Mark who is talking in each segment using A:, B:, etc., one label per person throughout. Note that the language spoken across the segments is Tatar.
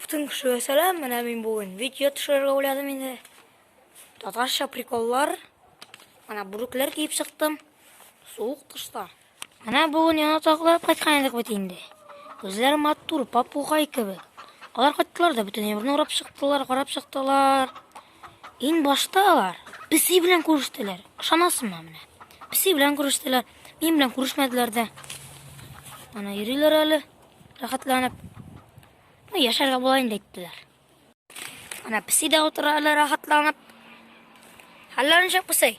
A: Бөтен кешегә сәлам, менә мин бүген видео төшерергә уйладым инде. Татарча приколлар. Менә бүрекләр киеп чыктым. Суык тышта. Менә бүген яна таклап кайткан идек бит инде. Үзләре матур, попугай кебек. Алар кайттылар да бөтен әйберне урап чыктылар, карап чыктылар. Иң башта алар песи белән күрештеләр. Ышанасыңмы менә? Песи белән күрештеләр. Мин белән күрешмәделәр дә. Ана йөриләр әле, рәхәтләнеп. Ну, яшәргә була инде әйттеләр. Ана песи дә утыра әле рәхәтләнеп. Хәлләр ничек песи?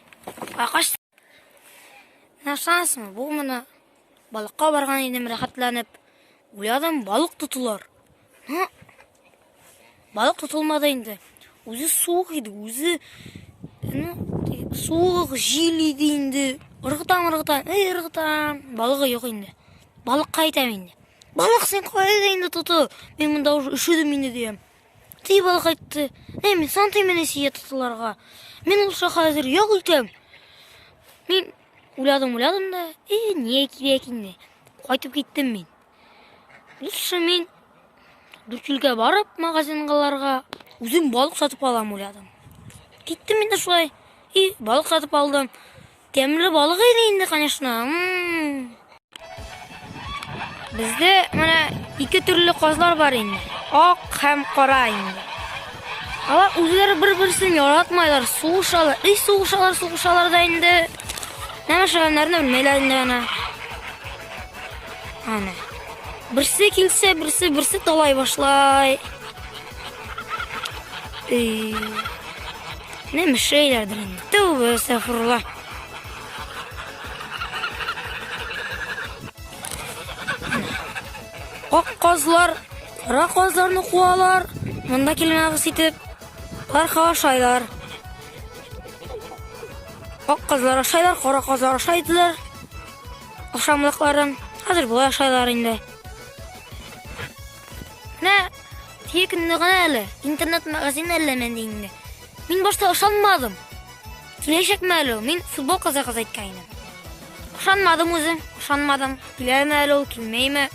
A: Кайкач. Менә ышанасыңмы, бу моны балыкка барган идем рәхәтләнеп. Уйладым, балык тотылар. Ну, Балык тотылмады инде. Үзе суык иде, үзе ну, суык, җил иде инде. Ыргытам, ыргытам, эй, ыргытам. Балыгы юк инде. Балыкка әйтәм инде. Балык син кайда инде тоту? Мин монда уже өшедем инде диям. Ти балык әйтте. Эй, мин сантыйм сия тотыларга. Мин ул хәзер юк итәм. Мин уйладым, уйладым да, э, не кирәк инде. Кайтып киттем мин. Лучше мин Дүртилгә барып магазингаларга үзем балык сатып алам уйладым. Киттем инде шулай. И балык сатып алдым. Тәмле балык иде инде, конечно. Бездә менә ике төрле казлар бар инде. Ак һәм кара инде. Алар үзләре бер-берсен яратмайлар, сугышалар. И сугышалар, сугышалар да инде. Нәмә эшләгәннәрен белмәйләр инде ана. Ана. Берсе килсә, берсе, берсе талай башлай. Эй. Нәмә эшләйләрдер инде. Тәүбә, әстәгъфирулла. Ак казлар, кара казларны куалар. Монда килмәгез итеп, алар ашайлар. Ак казлар ашайлар, кара казлар ашайдылар. Ашамлыкларын. Хәзер болай ашайлар инде. Менә теге көнне генә әле интернет магазин әллә менде инде. Мин башта ышанмадым. Киләчәкме әле ул? Мин футболка заказ әйткән идем. Ышанмадым үзем, ышанмадым. Киләме әле ул, килмәйме?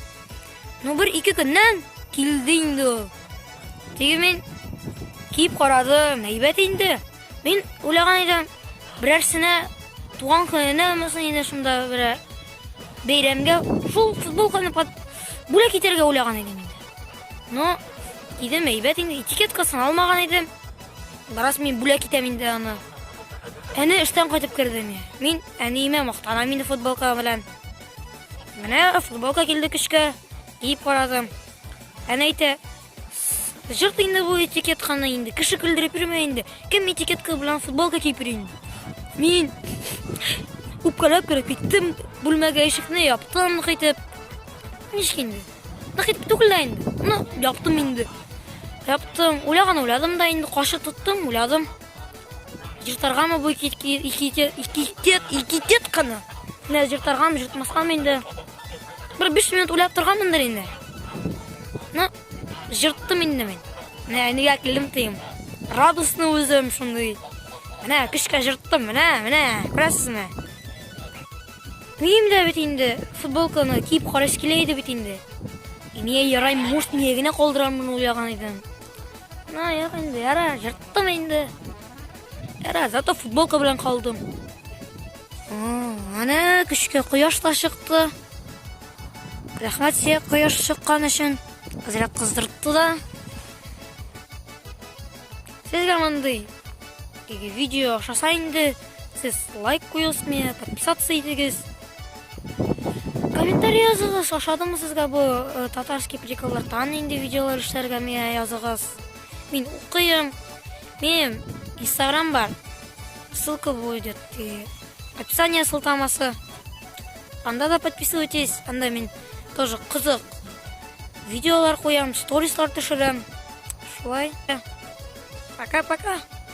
A: Ну, бер ике көннән килде инде ул. Теге мин киеп карадым, әйбәт инде. Мин уйлаган идем, берәрсенә туган көненә булмасын инде шунда берәр бәйрәмгә шул футболканы бүләк итәргә уйлаган идем инде. Но идем әйбәт инде, этикеткасын алмаган идем. Бераз мин бүләк итәм инде аны. Әне эштән кайтып кердем. Мин әниемә мактанам инде футболка белән. Менә футболка килде көчкә, киеп карадым. Әнә әйтә, Җырт инде бу этикетканы инде. Кеше көлдереп йөрмә инде. Кем этикетка белән футболка киеп йөри инде? Мин үпкәләп кереп киттем. Бүлмәгә ишекне яптым нык итеп. Ничек инде? Нык итеп түгел дә инде. Ну, яптым инде. Яптым. Уйлаган уйладым да инде. Кашы тоттым, уйладым. Җыртаргамы бу этикетканы? Менә җыртаргамы, җыртмаскамы инде? Бер 5 минут уйлап торганмындыр инде. Ну, җырттым инде мин. Менә әнигә килдем тыйм. Радостный үзем шундый. Менә көчкә җырттым, менә, менә, күрәсезме? Минем дә бит инде футболканы киеп карыйсы килә иде бит инде. Мия ярай, может, мия генә калдырамын уйлаган идем. На, юк инде, яра, җырттым инде. Яра, зато футболка белән калдым. Әнә көчкә кояш та чыкты. Рәхмәт сезгә кояш чыккан өчен. Әзрәк кыздыртты да. Сезгә мондый теге видео ошаса инде, сез лайк куегыз миңа, подписаться итегез. Комментарий языгыз, ошадымы сезгә бу э, татарский приколлар, тагын нинди видеолар эшләргә миңа языгыз. Мин укыйм. Минем Инстаграм бар. Ссылка будет и описание сылтамасы. Анда да подписывайтесь. Анда мин тоже кызык видеолар куям, сторислар төшерәм. Шулай. Пока-пока.